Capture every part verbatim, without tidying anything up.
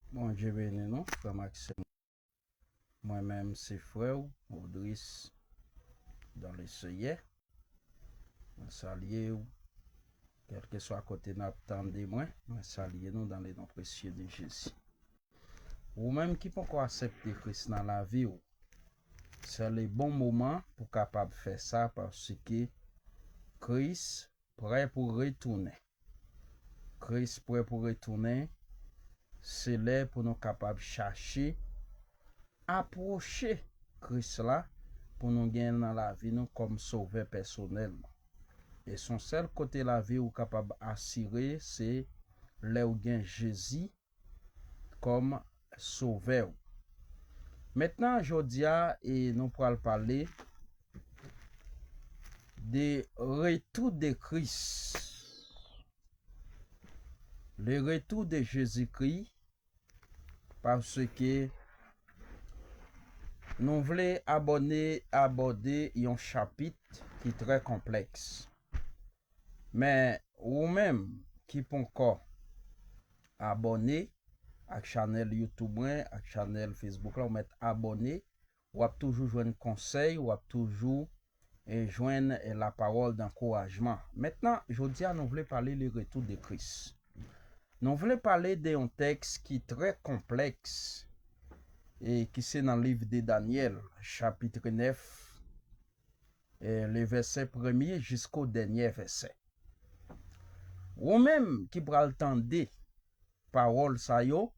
Bondye beni nou, frè m ak sè m. Mwen menm se frè w, Rodris, dans le Seigneur. Mwen salye w, kèlkeswa kote n ap tande mwen, mwen salye nou dans le nom précieux de Jésus. Ou menm ki poko aksepte Kris nan lavi w, se le bon moman pou kapab fè sa, paske Kris prè pou retounen. Kris prè pou retounen, se lè pou nou kapab chache apwoche Kris la pou nou gen nan lavi nou kòm sovè pèsonèl nou. E se yon sèl kote lavi w kapab asire, se lè w gen Jezi kòm sovè w. Mentnan, jodi a, e nou pral pale de retour de Christ. Le retour de Jésus-Christ, paske nou vle abòne, abòde yon chapit ki trè konplèks. Men, ou menm ki ponkò abòne ak chanèl YouTube mwen, ak chanèl Facebook la, ou mèt abòne, w ap toujou jwenn konsèy, w ap toujou, e, jwenn, e, lapawòl dankourajman. Mentnan, jodi a, nou vle pale le retour de Christ. Nou vle pale de yon tèks ki trè konplèks, e ki se nan liv de Danyèl, chapit nèf, e, le vèsè premye jisko dènye vèsè. Ou menm ki pral tande pawòl sa yo,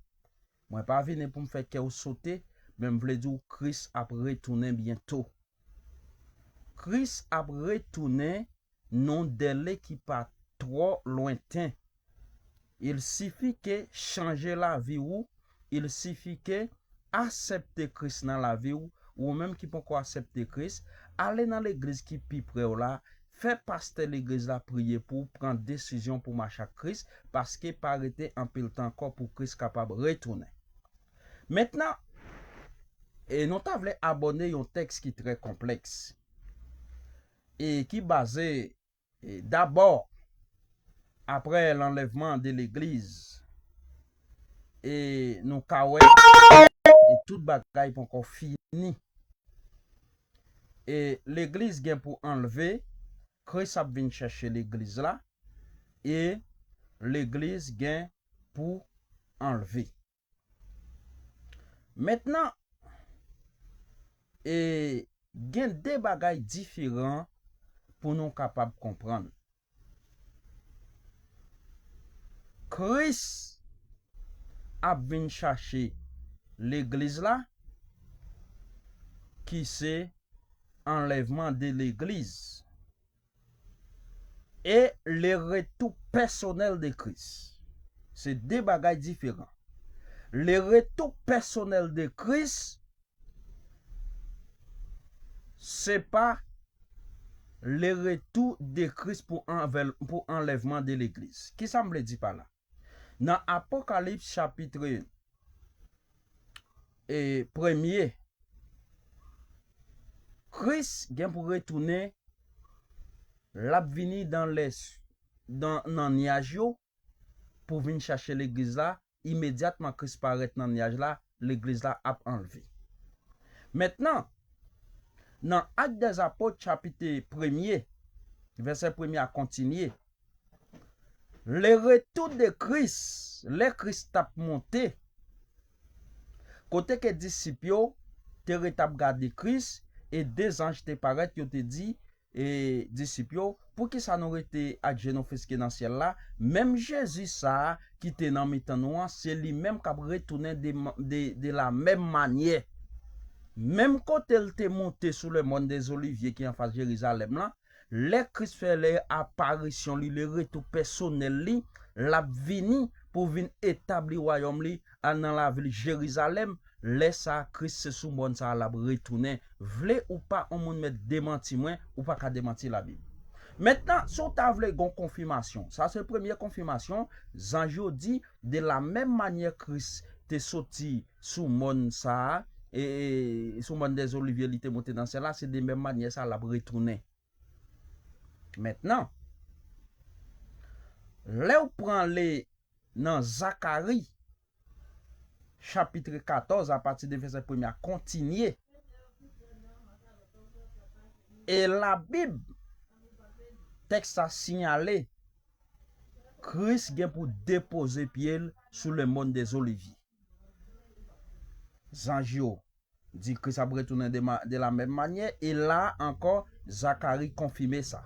mwen pa vini pou m fè kè w sote, men m vle di w Kris ap retounen byento. Kris ap retounen nan yon dèle ki pa twò lwenten. Il sifi ke chanje lavi w, il sifi ke aksepte Kris nan lavi w, ou menm ki poko aksepte Kris, ale nan legliz ki pi pre w la, fè pastè legliz la priye pou w, pran desizyon pou w mache ak Kris, paske pa rete anpil tan ankò pou Kris kapab retounen. Mentnan, e nou ta vle abòne yon tèks ki trè konplèks e ki baze, e, dabò, aprè lanlèvman de legliz, e nou ka wè, e tout bagay poko fini. E legliz gen pou anlve, Kris ap vin chèche legliz la, e legliz gen pou anlve. Mentnan, e gen de bagay diferan pou nou kapab konprann. Kris ap vin chache legliz la, ki se anlèvman de legliz, e le retour personnel de Christ. Se de bagay diferan. Le retour personnel de Christ, se pa le retour de Christ pou anvèl-, pou anlèvman de legliz. Kisa m vle di pa la? Nan Apokalips chapit, e, premye, Kris gen pou retounen, l ap vini dans les, dans, nan nyaj yo pou vin chache legliz la. Imedyatman Kris parèt nan nyaj la, legliz la ap anlve. Mentnan, nan Actes des Apôtres, chapit premye, vèsè premye a kontinye, le retour de Christ, lè Kris t ap monte, kote ke disip yo te ret ap gade Kris, e de zanj te parèt, yo te di, e, disip yo, poukisa nou rete ak jenou fiske nan syèl la? Menm Jezi sa a ki te nan mitan nou an, se li menm k ap retounen de, de, de la menm manyè. Menm kote l te monte sou le mòn dez olivye ki anfas Jerizalèm lan, lè Kris fè le aparisyon li, le retou pèsonèl li, l ap vini pou vin etabli wayòm li a nan lavil Jerizalèm. Lè sa a, Kris se sou mòn sa a l ap retounen. Vle ou pa, yon moun mèt demanti mwen, ou pa ka demanti Labib. Mentnan, si w ta vle gon konfimasyon, sa se premye konfimasyon, zanj yo di, de la menm manyè Kris te soti sou mòn sa a, e, e, sou mòn dez olivye, li te monte nan syèl la, se de menm manyè sa a l ap retounen. Mentnan, lè w pran le nan Zakari, chapit katòz, apati de vèsè premye a, kontinye. E Labib, tèks la siyale, Kris gen pou depoze pye l sou le mòn dè Zolivye. Zanj yo di Kris ap retounen de, ma- de la menm manyè, e la ankò, Zakari konfime sa.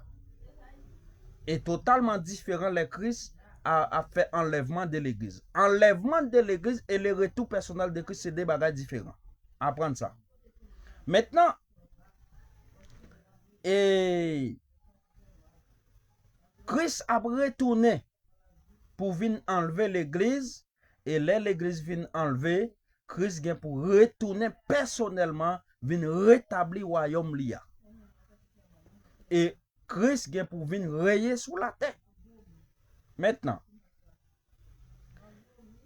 E totalman diferan lè Kris a, ap fè anlèvman de legliz. Anlèvman de legliz e le retou pèsonèl de Kris se de bagay diferan. Aprann sa. Mentnan, e Kris ap retounen pou vin anlve legliz, e lè legliz vin anlve, Kris gen pou retounen pèsonèlman vin retabli wayòm li a. E Kris gen pou vin reye sou latè. Mentnan,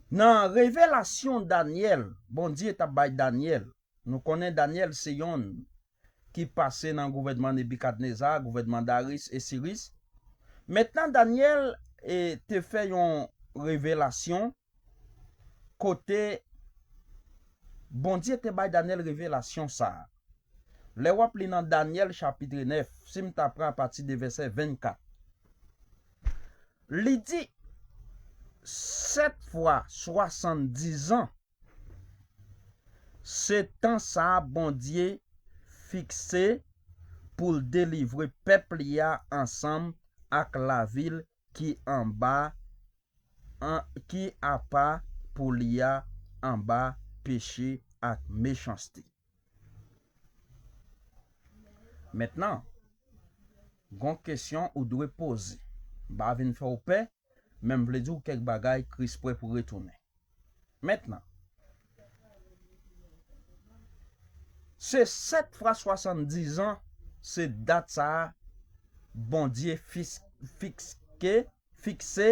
nan revelasyon Danyèl, Bondye t ap bay Danyèl, nou konnen Danyèl se yonn ki pase nan gouvènman Nebikadneza, gouvènman Daris e Siris. Mentnan, Danyèl e, te fè yon revelasyon kote Bondye te bay Danyèl revelasyon sa a. Lè w ap li nan Danyèl chapit nèf, si m ta pran apati de vèsè vennkat, li di, sèt fwa swasanndizan, se tan sa a Bondye fikse pou l delivre pèp li a ansanm ak lavil ki anba, an, ki apa pou li a anba peche ak mechanste. Mentnan, gon kesyon ou dwe poze. M pa vin fè w pè, men m vle di w kèk bagay Kris prè pou retounen. Mentnan, se sèt fwa swasanndizan, se dat sa a Bondye fis- fikse, fikse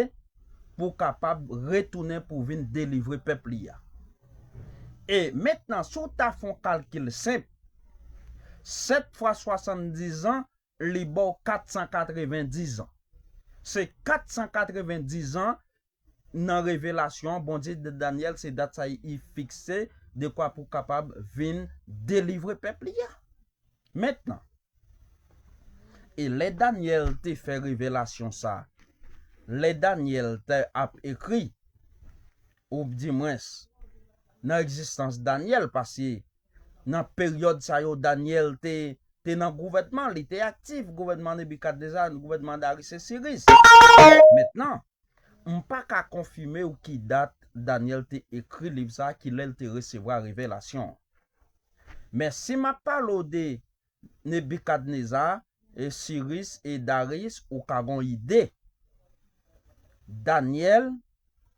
pou kapab retounen pou vin delivre pèp li a. E mentnan, si w ta fè yon kalkil senp, sèt fwa swasanndizan, li ba w katsankatrevendizan. Se katsankatrevendizan nan revelasyon an, Bondye di Danyèl, se dat sa li fikse, dekwa pou kapab vin delivre pèp li a. Mentnan, e lè Danyèl te fè revelasyon sa, lè Danyèl te ap ekri, oubdimwens, nan egzistans Danyèl, paske nan peryòd sa yo, Danyèl te, te nan gouvènman, li te aktif, gouvènman Nebikadneza, gouvènman Daris e Siris. Mentnan, m pa ka konfime w ki dat Danyèl te ekri liv sa, ki lè l te resevwa revelasyon an. Men si m ap pale w de Nebikadneza, e Siris e Daris, ou ka gon ide. Danyèl,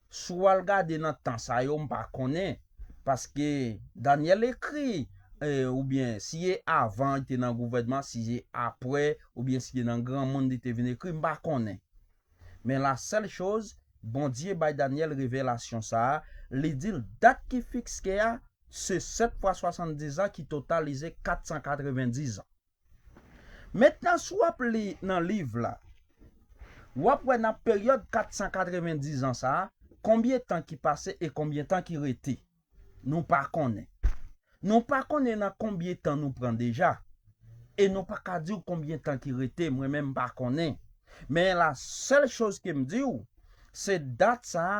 si w al gade nan tan sa yo, m pa konnen. Paske Danyèl ekri, e, oubyen si e avan li te nan gouvènman, si e apre, oubyen si e nan granmoun li te vin ekri, m pa konnen. Men la sèl choz, Bondye bay Danyèl revelasyon sa a, li di l dat ki fikse a, se sèt fwa swasanndizan ki totalize katsankatrevendizan. Mentnan, si w ap li nan liv la, w ap wè nan peryòd katsankatrevendizan sa a, konbyen tan ki pase e konbyen tan ki rete. Nou pa konnen. Nou pa konnen nan konbyen tan nou pran deja. E nou pa ka di w konbyen tan ki rete, mwen menm m pa konnen. Men la sèl choz ke m di w, se dat sa a,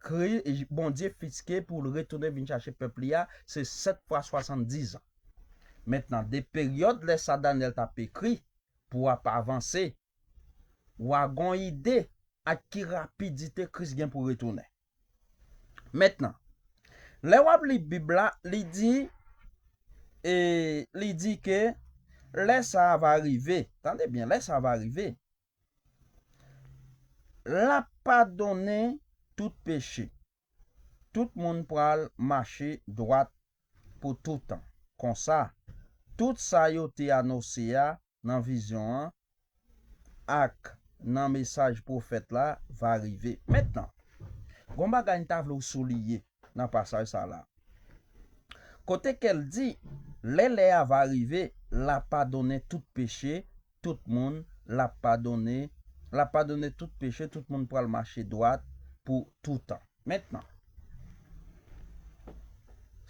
Kri-, Bondye fikse pou l retounen vin chache pèp li a, se sèt fwa swasanndizan. Mentnan, de peryòd lè sa Danyèl t ap ekri, pou w ap avanse, w a gon ide ak ki rapidite Kris gen pou retounen. Mentnan, lè w ap li Bib la, li di, e, li di ke lè sa a va rive, tande byen, lè sa a va rive, l ap padonnen tout peche. Tout moun pral mache dwat pou toutan. Konsa, tout sa yo te anonse a nan vizyon an ak nan mesaj pwofèt la va rive. Mentnan, gon bagay m ta vle w souliye nan pasaj sa la. Kote ke l di, lè lè a va rive, l ap padonnen tout peche, tout moun, l ap padonnen, l ap padonnen tout peche, tout moun pral mache dwat pou toutan. Mentnan,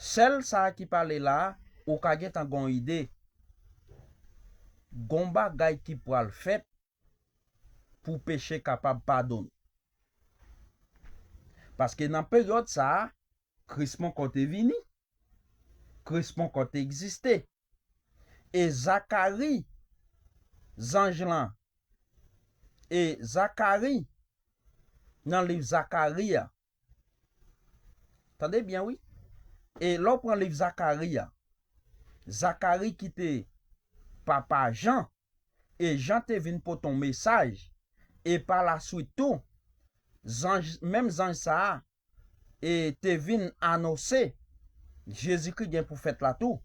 Sèl sa a ki pale la a, ou ka gentan gen yon ide. Gen yon bagay ki pral fèt pou peche kapab padonnen. Paske nan peryòd sa a, Kris poko te vini. Kris poko te egziste. E Zakari, zanj lan, e Zakari, nan liv Zakari a, tande byen, wi. E lè w pran liv Zakari a, Zakari ki te papa Jan, e Jan te vin pote yon mesaj, e pa laswit tou, zanj, menm zanj sa a, e te vin anonse Jezikri gen pou fèt la tou.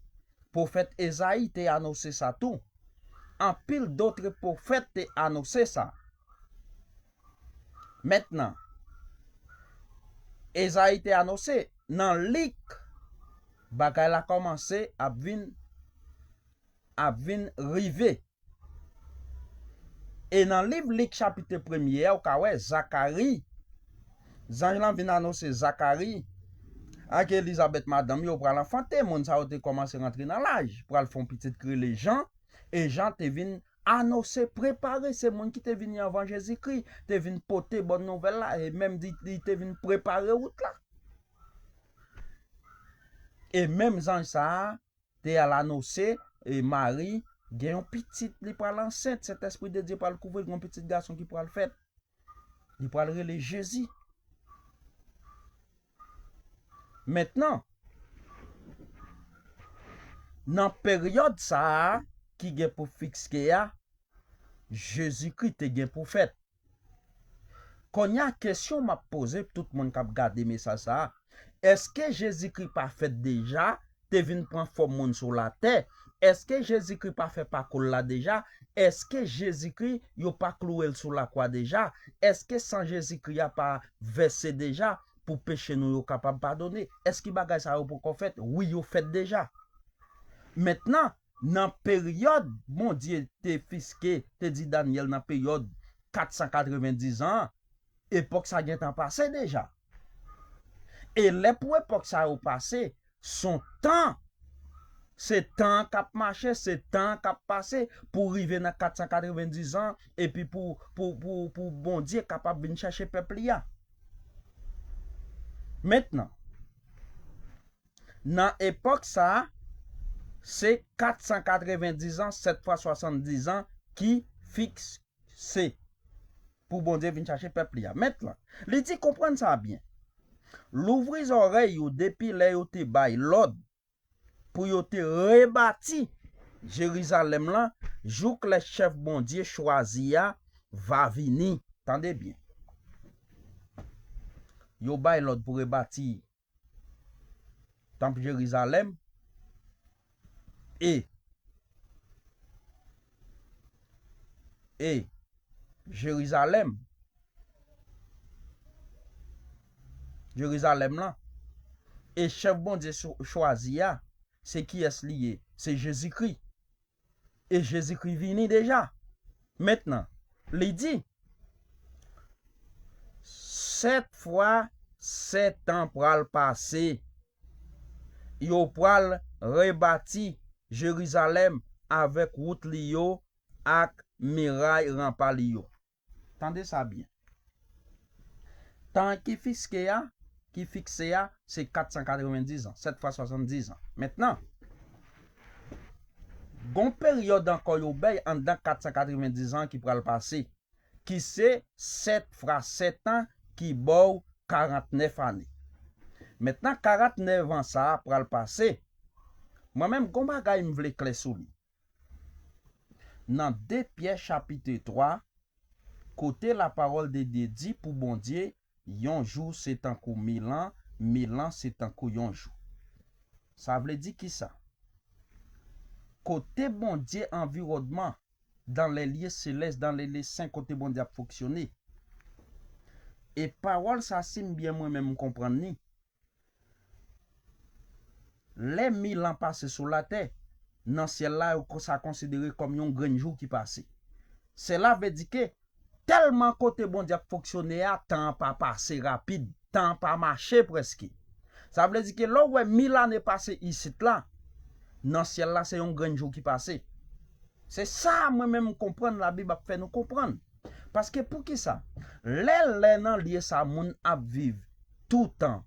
Pwofèt Ezayi te anonse sa tou. Anpil dòt pwofèt te anonse sa. Mentnan, Ezayi te anonse, nan Lik, bagay la kòmanse ap vin, ap vin rive. E nan liv Lik chapit premye a, ou ka wè Zakari, zanj lan vin anonse Zakari ak Elizabèt madanm yo pral anfante, moun sa yo te kòmanse rantre nan laj, pral fè yon pitit ki rele Jan, e Jan te vin anonse, prepare, se moun ki te vini anvan Jezikri, te vin pote bòn nouvèl la, e menm li, li te vin prepare wout la. E menm zanj sa a te al anonse, e Mari gen yon pitit, li pral ansent, Sentèspri de Dye pral kouvri l, gen yon pitit gason ki pral fèt. Li pral rele Jezi. Mentnan, nan peryòd sa a ki gen pou fikse a, Jezikri te gen pou fèt. Kounye a, kesyon m ap poze tout moun k ap gade mesaj sa a, èske Jezikri pa fèt deja, te vin pran fòm moun sou latè? Èske Jezikri pa fè pakou l la deja? Èske Jezikri, yo pa klouwe l sou lakwa deja? Èske san Jezikri a pa vèse deja pou peche nou yo kapab padone? Èske bagay sa yo poko fèt? Wi, yo fèt deja. Mentnan, nan peryòd Bondye te fiske, te di Danyèl nan peryòd kat san katrevendiz an, epòk sa gentan pase deja. E lè pou epòk sa yo pase, se yon tan, se tan an k ap mache, se tan an k ap pase pou rive nan kat san katrevendiz an, epi pou, pou, pou, pou Bondye kapab vin chèche pèp li a. Mentnan, nan epòk sa a, se kat san katrevendiz an, sèt fwa swasanndiz an, ki fikse pou Bondye vin chache pèp li a. Mentnan, li di, konprann sa byen. Louvri zòrèy yo depi lè yo te bay lòd pou yo te rebati Jerizalèm lan, jouk lè chèf Bondye chwazi a va vini. Tande byen. Yo bay lòd pou rebati tanp Jerizalèm, e, e Jerizalèm, Jerizalèm lan, e chèf Bondye cho-, chwazi a, se kiyès li ye? Se Jezikri. E Jezikri vini deja. Mentnan, li di, sèt fwa sèt an pral pase. Yo pral rebati Jerizalèm avèk wout li yo ak miray ranpa li yo. Tande sa byen. Tan ki fiske a, ki fikse a, se kat san katrevendiz an, sèt fwa swasanndiz an. Mentnan, gon peryòd ankò yo bay anndan kat san katrevendiz an ki pral pase, ki se sèt fwa sèt an, ki ba w karantnèf ane. Mentnan, karantnèf an sa a pral pase. Mwen menm, gon bagay m vle klè sou li. Nan de Pyè chapit twa, kote lapawòl de Dye di pou Bondye, yon jou se tankou mil an, mil an se tankou yon jou. Sa vle di kisa? Kote Bondye anviwònman, dans les lieux célestes, dans les lieux saints, kote Bondye ap fonksyone. E pawòl sa, si m byen mwen menm m konprann li, lè mil an pase sou latè, nan syèl la, yo ko-, sa konsidere kòm yon grenn jou ki pase. Sela vle di ke tèlman kote Bondye ap fonksyone a, tan an pa pase rapid, tan an pa mache prèske. Sa vle di ke lè w wè mil ane pase isit la, nan syèl la, se yon grenn jou ki pase. Se sa mwen menm m konprann Labib ap fè nou konprann. Paske poukisa? Lè, lè nan lye sa moun ap viv toutan,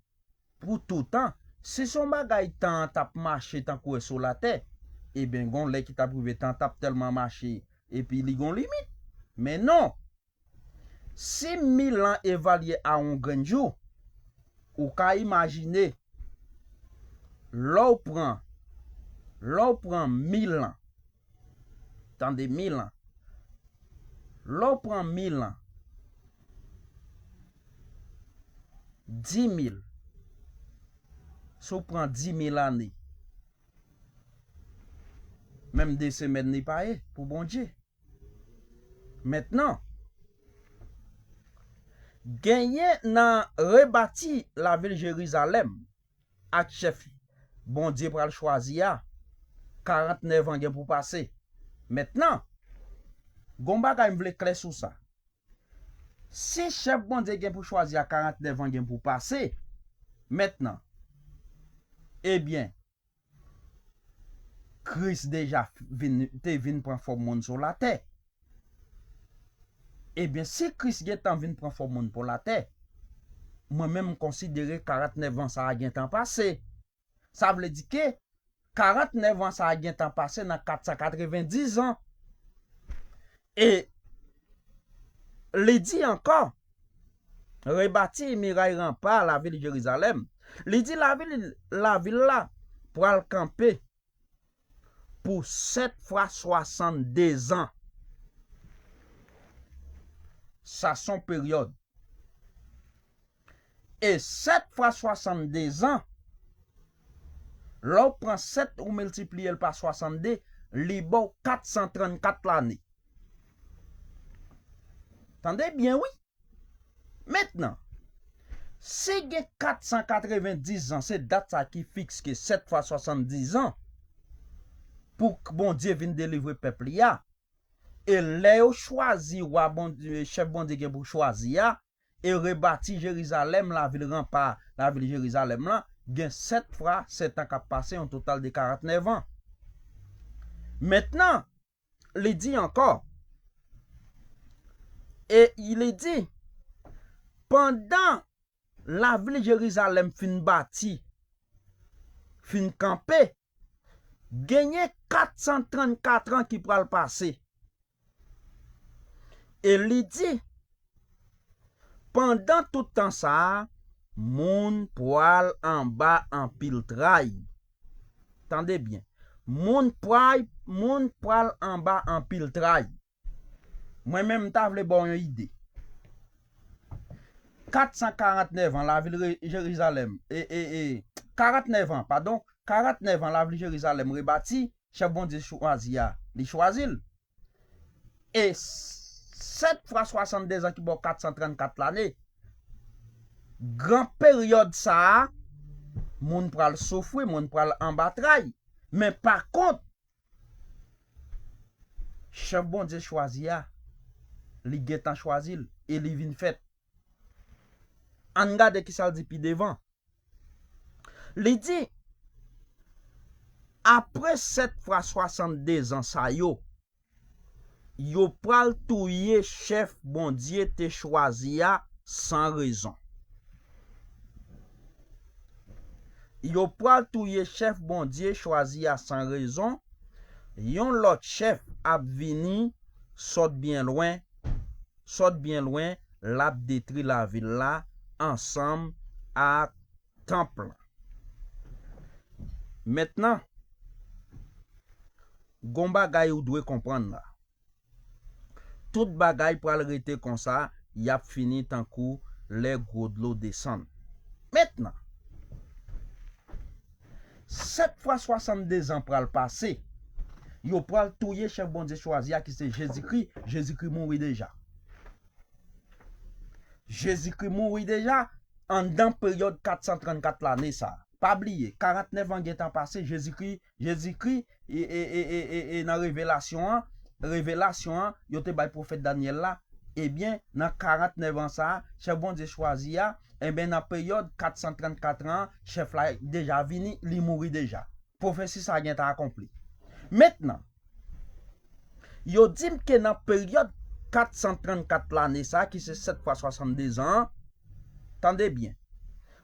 pou toutan, si se yon bagay tan an t ap mache tankou e sou latè, ebyen, gon lè ki t ap rive tan an t ap tèlman mache, epi li gon limit. Men non, si mil an evalye a yon grenn jou, ou ka imajine, lè w pran, lè w pran mil an, tande, mil an, lè w pran mil an, di mil, si w pran di mil ane, menm de semèn li pa ye pou Bondye. Mentnan, genyen nan rebati lavil Jerizalèm ak chèf Bondye pral chwazi a, karantnèf an gen pou pase. Mentnan, gon bagay m vle klè sou sa. Si chèf Bondye gen pou chwazi a, karantnèf an gen pou pase. Mentnan, ebyen, Kris deja vin, te vin pran fòm moun sou latè. Ebyen, si Kris gentan vin pran fòm moun pou latè, mwen menm m konsidere karantnèf an sa a gentan pase. Sa vle di ke karantnèf an sa a gentan pase nan kat san katrevendiz an. E li di ankò, rebati miray ranpa lavil Jerizalèm. Li di lavil, lavil la pral kanpe pou sèt fwa swasanndezan. Sa se yon peryòd. E sèt fwa swasanndezan, lè w pran sèt ou miltipliye l pa swasannde, li ba w kat san trannkat lane. Tande byen, wi. Mentnan, si gen kat san katrevendiz an, se dat sa ki fiks ke sèt fwa swasanndizan, pou k-, Bondye vin delivre pèp li a, e lè yo chwazi wa Bondye, chèf Bondye gen pou chwazi a, e rebati Jerizalèm, lavil ranpa, lavil Jerizalèm lan, gen sèt fwa sèt an k ap pase, yon total de karantnèf an. Mentnan, li di ankò, e li di, pandan lavil Jerizalèm fin bati, fin kanpe, genyen kat san trannkat an ki pral pase. E li di, pandan tout tan sa a, moun pral anba anpil tray. Tande byen. Moun pral, moun pral anba anpil tray. Mwen menm, m ta vle ba w yon ide. Kat san karantnèf an, lavil re-, Jerizalèm, e, e, e, karantnèf an, padon, karantnèf an, lavil Jerizalèm rebati, chèf Bondye chwazi a, li chwazi l. E s-, sèt fwa swasanndezan ki ba w kat san trannkat lane. Gran peryòd sa a, moun pral soufri, moun pral anba tray. Men pa kont, chèf Bondye chwazi a, li gentan chwazi l e li vin fèt. Ann gade kisa l di pi devan. Li di, apre sèt fwa swasanndezan sa yo, yo pral touye chèf Bondye te chwazi a san rezon. Yo pral touye chèf Bondye chwazi a san rezon. Yon lòt chèf ap vini sot byen lwen, sot byen lwen, l ap detwi lavil la ansanm ak tanp lan. Mentnan, gon bagay ou dwe konprann la. Tout bagay pral rete konsa, y ap fini tankou lè gwo dlo desann. Mentnan, sèt fwa swasanndezan pral pase, yo pral touye chèf Bondye chwazi a ki se Jezikri. Jezikri mouri deja. Jezikri mouri deja anndan peryòd kat san trannkat lane sa a. Pa bliye, karantnèf an gentan pase, Jezikri, Jezikri, e, e, e, e, e, e, nan revelasyon an, revelasyon an, yo te bay pwofèt Danyèl la, ebyen, nan karantnèf an sa a, chèf Bondye chwazi a, ebyen, nan peryòd kat san trannkat an, chèf la deja vini, li mouri deja. Pwofesi sa a gentan akonpli. Mentnan, yo di m ke nan peryòd kat san trannkat lane sa a, ki se sèt fwa swasanndezan an, tande byen,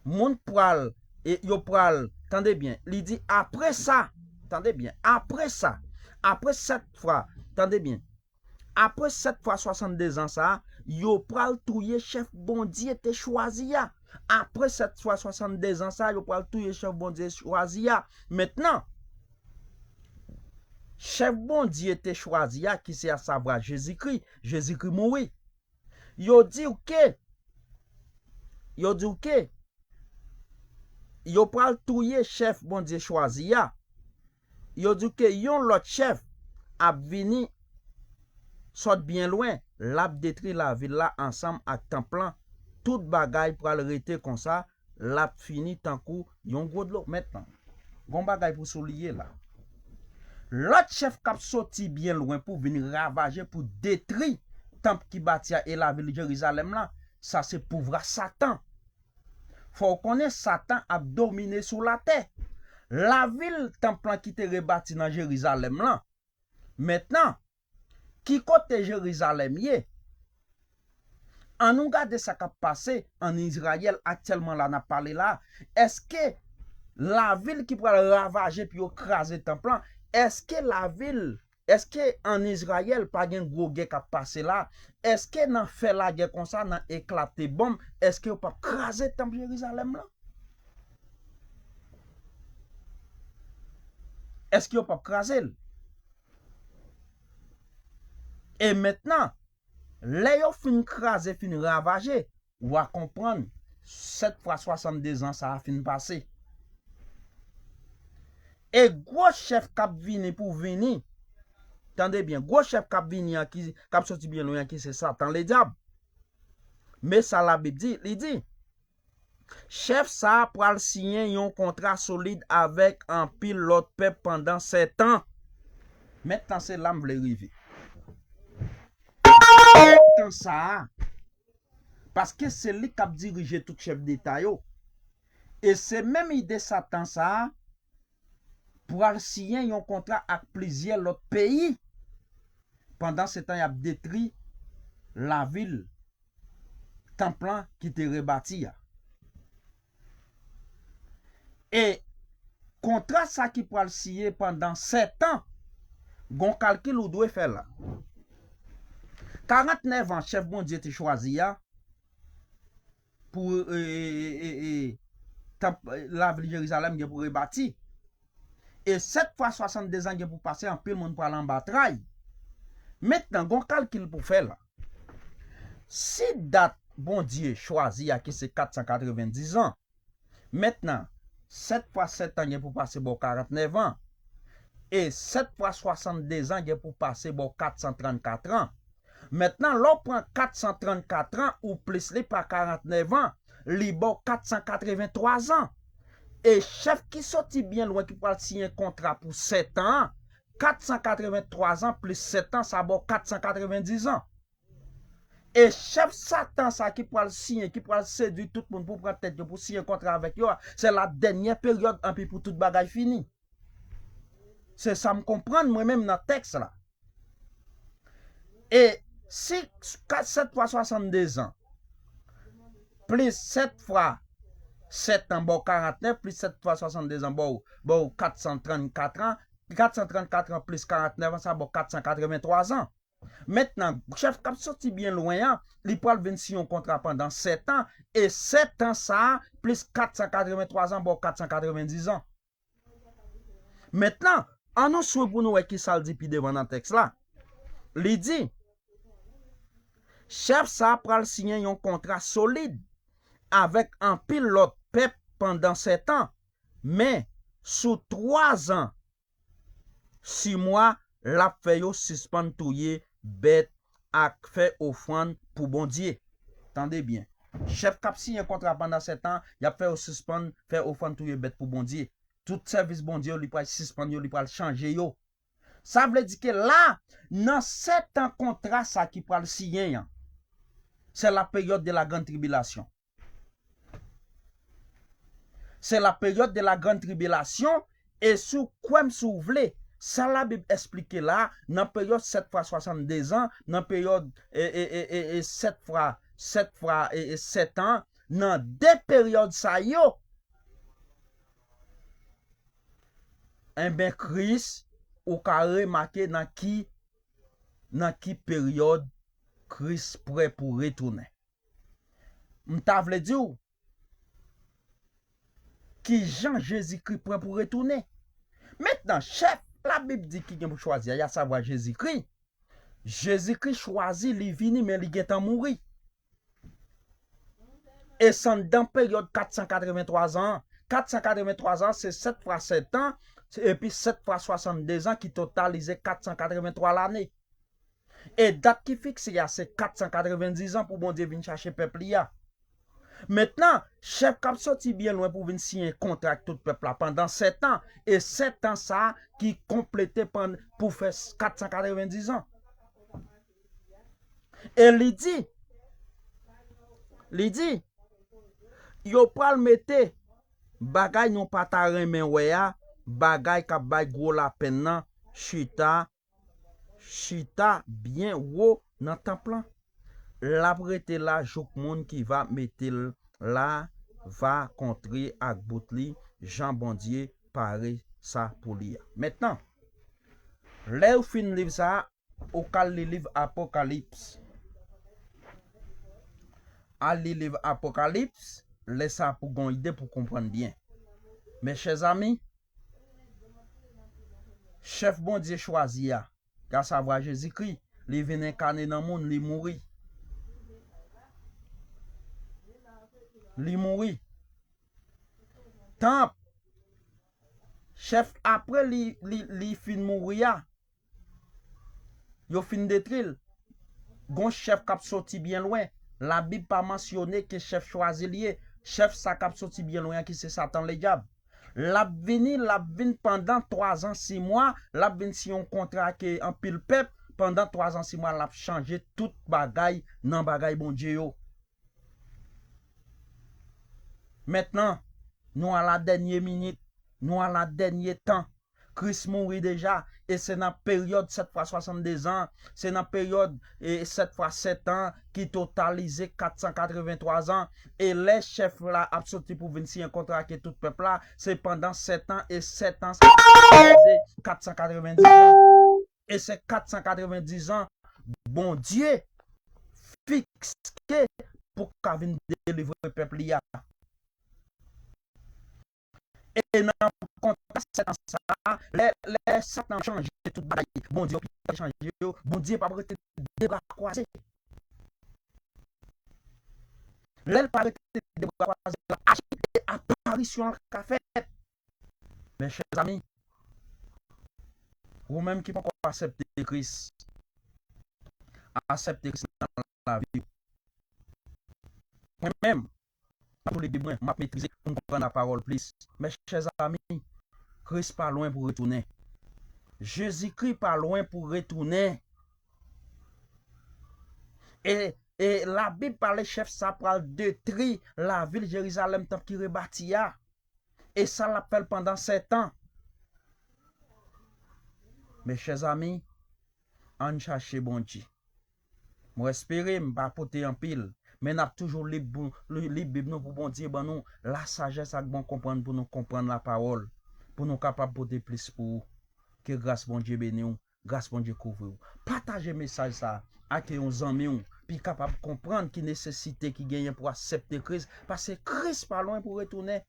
moun pral, e yo pral, tande byen, li di apre sa, tande byen, apre sa, apre sèt fwa, tande byen, apre sèt fwa swasanndezan sa a, yo pral touye chèf Bondye te chwazi a. Apre sèt fwa swasanndezan sa a, yo pral touye chèf Bondye chwazi a. Mentnan, chèf Bondye te chwazi a, ki se asavwa Jezikri, Jezikri mouri. Yo di w ke, yo di w ke, yo pral touye chèf Bondye chwazi a. Yo di w ke yon lòt chèf ap vini sot byen lwen, l ap detwi lavil la ansanm ak tanp lan. Tout bagay pral rete konsa, l ap fini tankou yon gwo dlo. Mentnan, gon bagay pou souliye la. Lòt chèf k ap soti byen lwen pou vin ravaje, pou detwi tanp ki bati a e lavil Jerizalèm la, sa se pouvwa Satan. Fò w konnen Satan ap domine sou latè. Lavil tanp lan ki te rebati nan Jerizalèm lan. Mentnan, ki kote Jerizalèm ye? Ann nou gade sa k ap pase ann Izrayèl aktyèlman la n ap pale la. Èske lavil ki pral ravaje pou yo kraze tanp lan, èske lavil, èske ann Izrayèl pa gen gwo gè k ap pase la? Èske nan fè lagè konsa, nan eklate bonm, èske yo p ap kraze tanp Jerizalèm lan? Èske yo p ap kraze l? E mentnan, lè yo fin kraze, fin ravaje, w a konprann sèt fwa swasanndezan sa a fin pase. E gwo chèf k ap vini pou vini, tande byen, gwo chèf k ap vini an ki, k ap soti byen lwen an ki se Satan Ledyab. Men sa Labib di, li di, chèf sa a pral siyen yon kontra solid avèk anpil lòt pèp pandan sèt an. Mentnan se la m vle rive. Sèt an sa a, paske se li k ap dirije tout chèf deta yo. E se menm ide Satan sa a pral siyen yon kontra ak plizyè lòt peyi. Pandan se tan y ap detwi lavil tanp lan ki te rebati a. E kontra sa ki pral siyen pandan sèt an, gon kalkil ou dwe fè la. Karantnèf an chèf Bondye te chwazi a pou e, e, e, e, e, tanp, e, lavil Jerizalèm gen pou rebati. E sèt fwa swasanndezan gen pou pase, anpil moun pral anba tray. Mentnan, gon kalkil pou fè la. Si dat Bondye chwazi a ki se kat san katrevendiz an, mentnan, sèt fwa sèt an gen pou pase ba w karantnèf an, e sèt fwa swasanndezan gen pou pase ba w kat san trannkat an. Mentnan, lè w pran kat san trannkat an ou plis li pa karantnèf an, li ba w kat san katrevenntwa an. E chèf ki soti byen lwen ki pral siyen kontra pou sèt an an, kat san katrevenntwa an plis sèt an, sa ba w kat san katrevendiz an. E chèf Satan sa ki pral siyen, ki pral sedui tout moun pou pran tèt yo, pou siyen kontra avèk yo a, se la dènyè peryòd anpi pou tout bagay fini. Se sa m konprann mwen menm nan tèks la. E si kat, sèt fwa swasanndezan, plis sèt fwa sèt an ba w karantnèf, plis sèt fwa swasanndezan ba w, ba w kat san trannkat an, kat san trannkat an plis karantnèf an, sa ba w kat san katrevenntwa an. Mentnan, chèf k ap soti byen lwen an, li pral vin siyen yon kontra pandan sèt an, e sèt an sa a, plis kat san katrevenntwa an, ba w kat san katrevendiz an. Mentnan, ann nou swiv pou nou wè ki sa l di pi devan nan tèks la. Li di, chèf sa a pral siyen yon kontra solid avèk anpil lòt pèp pandan sèt an, men sou twa zan, sis mwa, l ap fè yo sispann touye bèt ak fè ofrann pou Bondye. Tande byen. Chèf k ap siyen kontra pandan sèt an, y ap fè yo sispann fè ofrann touye bèt pou Bondye. Tout sèvis Bondye yo, li pral sispann yo, li pral chanje yo. Sa vle di ke la, nan sèt an kontra sa ki pral siyen an, C'est la période de la grande tribulation. C'est la période de la grande tribulation. E si w kwè m, si w vle, sa Labib esplike la, nan peryòd sèt fwa swasanndezan, nan peryòd e, e, e, e, e, sèt fwa, sèt fwa e, e, sèt an, nan de peryòd sa yo, enben, Kris, ou ka remake nan ki, nan ki peryòd Kris prè pou retounen. M ta vle di w, ki jan Jezikri prè pou retounen. Mentnan, chèf Labib di ki gen pou chwazi a, y a savwa Jezikri. Jezikri chwazi, li vini, men li gentan mouri. E s anndan peryòd kat san katrevenntwa zan an. Kat san katrevenntwa zan, se sèt fwa sèt an, epi sèt fwa swasanndezan, ki totalize kat san katrevenntwa lane. E dat ki fikse a, se kat san katrevenndizan pou Bondye vin chache pèp li a. Mentnan, chèf k ap soti byen lwen pou vin siyen kontra ak tout pèp la pandan sèt an, e sèt an sa a ki konplete pann-, pou fè s-, kat san katrevenndizan. E li di, li di, yo pral mete bagay nou pa ta renmen wè a, bagay k ap bay gwo lapenn nan, chita, chita byen wo nan tanp lan. L ap rete la jouk moun ki va mete l la va kontre ak bout li, jan Bondye pare sa pou li a. Mentnan, lè w fin liv sa a, ou ka al li liv Apokalips. Al li liv Apokalips, lè sa a pou gon ide pou konprann byen. Mes chers amis, chèf Bondye chwazi a, ki a savwa Jezikri, li vin enkane nan moun, li mouri. Li mouri. Tanp, chèf, apre li, li, li fin mouri a, yo fin detwi l. Gon chèf k ap soti byen lwen. Labib pa mansyone ke chèf chwazi l ye. Chèf sa k ap soti byen lwen an ki se Satan Ledyab. L ap vini, l ap vin pandan twa zan sis mwa, l ap vin siyen yon kontra ak anpil pèp, pandan twa zan sis mwa, l ap chanje tout bagay nan bagay Bondye yo. Mentnan, nou a la dènye minit, nou a la dènye tan. Kris mouri deja, e se nan peryòd sèt fwa swasanndezan, se nan peryòd, e, sèt fwa sèt an ki totalize kat san katrevenntwa zan. E lè chèf la ap soti pou vin siyen kontra ak tout pèp la, se pandan sèt an, e sèt an sa totalize kat san katrevenndizan. E se kat san katrevenndizan Bondye fikse pou ka vin delivre pèp li a. E nan kontra sèt an sa a, lè, lè Satan chanje tout bagay, Bondye p ap chanje yo, Bondye p ap rete de bra kwaze. Lè l pa rete de bra kwaze, l ap aji, e aparisyon an ka fèt. Mes chers amis, ou menm ki poko aksepte Kris, aksepte Kris nan lavi w. Mwen menm, m ap tou li Bib mwen, m ap metrize pou m konprann lapawòl plis. Mes chers amis, Kris pa lwen pou retounen. Jezikri pa lwen pou retounen. E, e Labib pale chèf sa pral detwi lavil Jerizalèm, tanp ki rebati a. E sa l ap fè l pandan sèt an. Mes chers amis, ann chache Bondye. Mwen espere m pa pote anpil, men n ap toujou li, li, li Bib nou pou Bondye ban nou lasajès ak bon konprann pou nou konprann lapawòl, pou nou kapab pote plis pou ou. Ke gras Bondye beni w, gras Bondye kouvri w. Pataje mesaj sa a ak yon zanmi w, pou l kapab konprann ki nesesite ki genyen pou aksepte Kris, paske Kris pa lwen pou retounen.